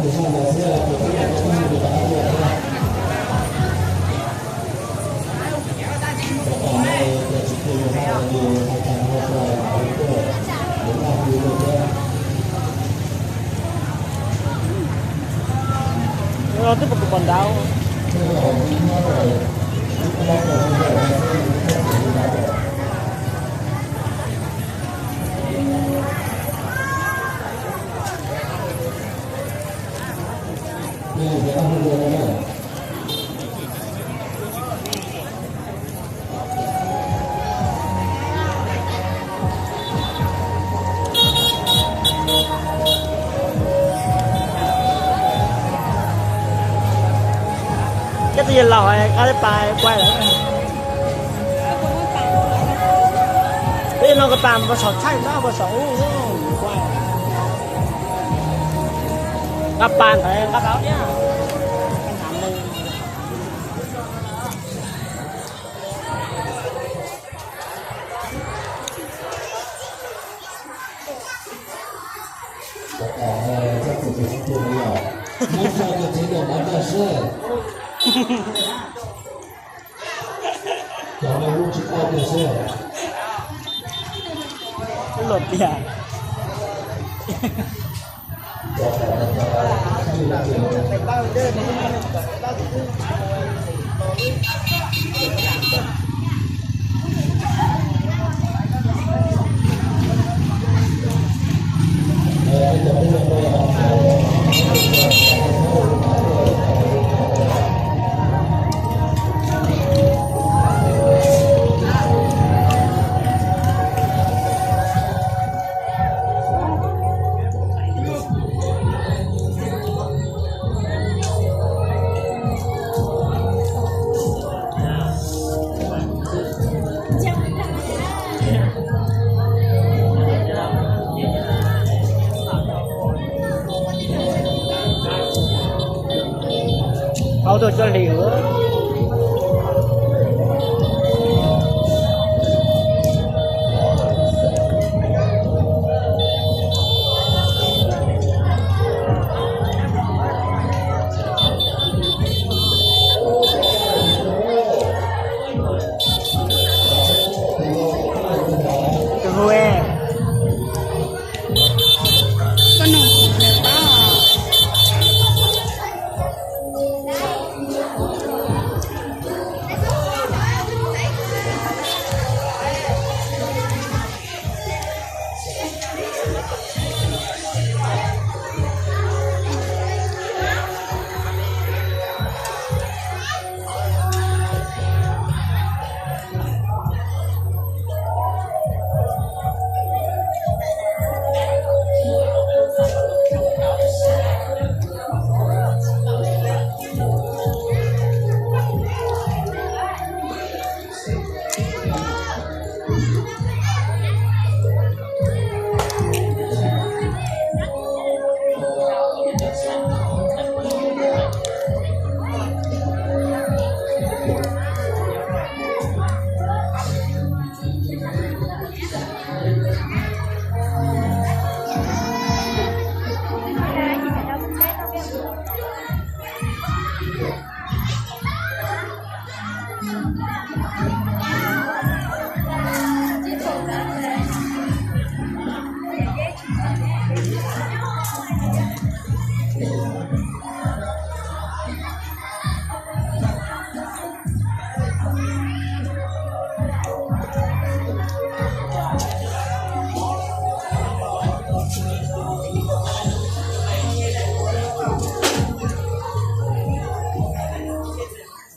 Twb pom kuv pom nrad. Cov twj ywm laus qab pas kuaj lawm. Twb yog no koj pas puas saum thaij no puas saum ub. Nqa pas ntawd nqa pas thiab. Luag tiag. Hauv tuaj cov hlis.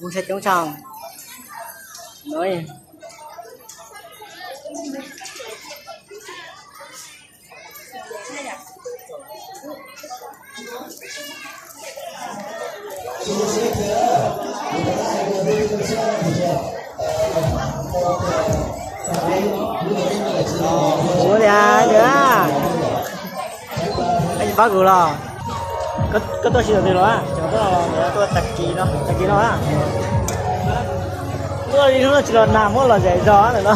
Mus saib coob tshaj. Ua li ntawd, pab kuv los. Koj tuaj tsis tau twg los? Tuaj tag kis no, tag kis no. Tuaj li hnub no tsis los nag, muab los zem zog lawm no.